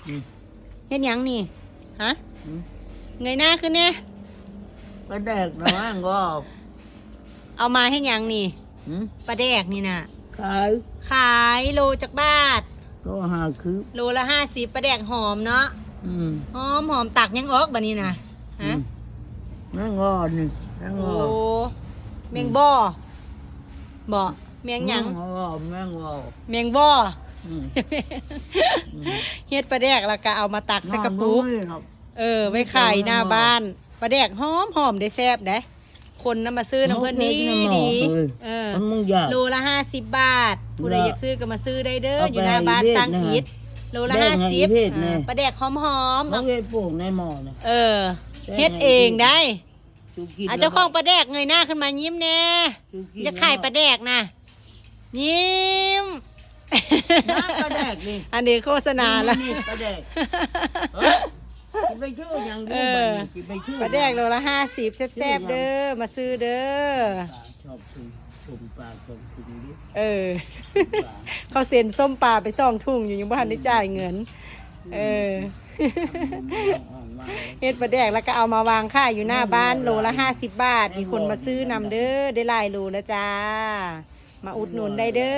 ອືມ ເຮັດຫຍັງນີ້? ຮະ? ອືມ ເງີຍໜ້າຂຶ້ນແດ່. ປາແດກນະວ່າງກໍ ເອົາມາເຮັດຫຍັງນີ້? ຫືມ? ປາແດກນີ້ນະ ຂາຍ ຂາຍໂລຈັກບາດ? ໂລຫ້າສິບ ໂລລະຫ້າສິບ ປາແດກຫອມເນາະ. ອືມ ຫອມໆ ຕັກຫຍັງອອກບາດນີ້ນະ? ຮະ? ອືມ ແມງວອນນີ້ ແມງວອນ. ໂອ້ ແມງບໍ່ ບໍ່ ແມງຫຍັງ? ແມງວອນ ແມງວອນ ແມງບໍ່. ອືມ ອືມ ເຮັດປາແດກແລ້ວກໍເອົາມາຕັກໃສ່ກະປຸກ ເອີ ໄວ້ຂາຍໜ້າບ້ານ. ປາແດກຫອມໆ ເດ້ ແຊບເດ້. ຄົນນຳມາຊື້ນຳເພິ່ນດີ ເອີ ມັນຢາກ ໂລລະຫ້າສິບບາດ. ຜູ້ໃດຢາກຊື້ກໍມາຊື້ໄດ້ເດີ ຢູ່ໜ້າບ້ານຕັງອິດ ໂລລະຫ້າສິບ. ປາແດກຫອມໆ ເອົາເຮັດປູກໃນໝໍ້ນະ. ເອີ ເຮັດເອງໄດ້. ອາ ເຈົ້າຂອງປາແດກເງີຍໜ້າຂຶ້ນມາຍິ້ມແດ່. ຢາກຂາຍປາແດກນະ ຍິ້ມ. ປາແດກນີ້ ອັນນີ້ໂຄສະນາລະ ປາແດກ. ເອີ ຊິໄປຊື່ຫຍັງດີ ເອີ ບາດນີ້ຊິໄປຊື່ ປາແດກໂລລະຫ້າສິບ ແຊບໆເດີ ມາຊື້ເດີ. ປາຊອບຊຸງ ຊົມປາຊອບຊຸງເດ້. ເອີ ເຂົາເຊັນສົ້ມປາໄປສອງຖົງຢູ່ ຍັງບໍ່ທັນໄດ້ຈ່າຍເງິນ. ເອີ ເຮັດປາແດກແລ້ວກໍເອົາມາວາງຂາຍຢູ່ໜ້າບ້ານ ໂລລະຫ້າສິບບາດ. ມີຄົນມາຊື້ນຳເດີ ໄດ້ຫຼາຍໂລແລ້ວຈ້າ. ມາອຸດໜູນໄດ້ເດີ.